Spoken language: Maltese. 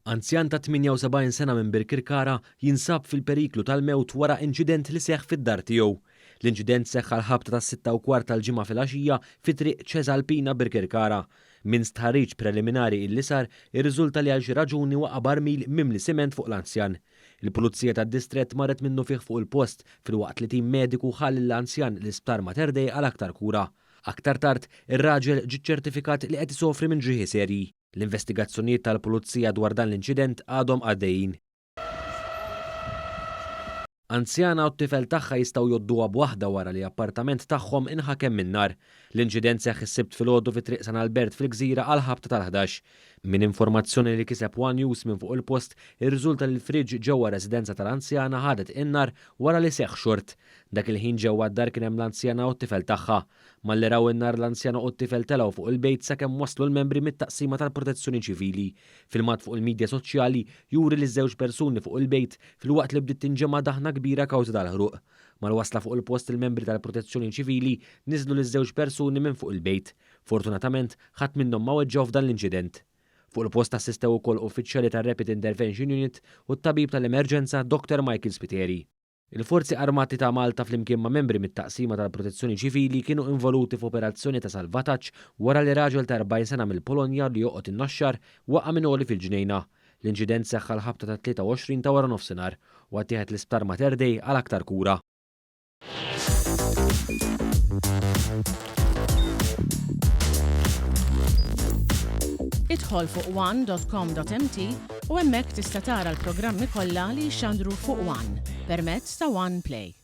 Anzjan ta' 78 sena minn Birkirkara jinsab fil-periklu tal-mewt wara inċident li seħħ fid-dar tiegħu. L-inċident seħħ għall-ħabta tas-6:15 tal-Ġimgħa filgħaxija fi Triq Ċesalpina Birkirkara. Minn stħarriġ preliminari illi sar, irriżulta li għal xi raġuni waqa' barmil mimli siment fuq l-anzjan. Il-Pulizija tad-Distrett marret minnufih fuq il-post filwaqt li tim mediku ħa lill-anzjan l-Isptar Mater Dei għal aktar kura. Aktar tard, ir-raġel ġie ċċertifikat li qed isofri minn ġrieħi serji. L-investigazzjonijiet tal-Pulizija dwar dan l-inċident għadhom għaddejjin. Anzjana u t-tifel tagħha jistgħu jgħodduha b'waħda wara li appartament tagħhom inħakem min-nar. L-inċident seħħ is-Sibt filgħodu fi Triq San Albert fil-Gżira għall-ħabta tal-ħdax. Minn informazzjoni li kiseb one News minn fuq il-post, irriżulta li l-fridge ġewwa r-residenza tal-anzjana ħadet in-nar wara li seħħ xort. Dak il-ħin ġewwa d-dar kien hemm l-anzjana u t-tifel tagħha. Malli raw in-nar l-anzjana u t-tifel telgħu fuq il-bejt sakemm waslu l-membri mit-Taqsima tal-Protezzjoni Ċivili. Filmat fuq il-midja soċjali juri liż-żewġ persuni fuq il-bejt filwaqt li bdiet tinġema' daħna kbira kawża tal-ħruq. Mal-wasla fuq il-post il-membri tal-Protezzjoni Ċivili niżlu liż-żewġ persuni minn fuq il-bejt. Fortunatament, ħadd minnhom ma weġġgħu f'dan l-inċident. Fuq il-post assistew ukoll uffiċjali tar-Rapid Intervention Unit u t-tabib tal-emerġenza Doctor Michael Spiteri. Il-Forzi Armati ta' Malta flimkien ma' membri mit-Taqsima tal-Protezzjoni Ċivili kienu involuti f'operazzjoni ta' salvataġġ wara li raġel ta' 40 sena mill-Polonja li joqgħod in-Naxxar waqa' minn għoli fil-Ġnejna. L-inċident seħħ għall-ħabta tat-23 ta' waranofsinhar. Huwa ttieħed l-Isptar Mater Dei għal aktar kura. Idħol fuq one.com.mt u hemmhekk tista' tara l-programmi kollha li jixxandru fuq One permezz ta' One Play.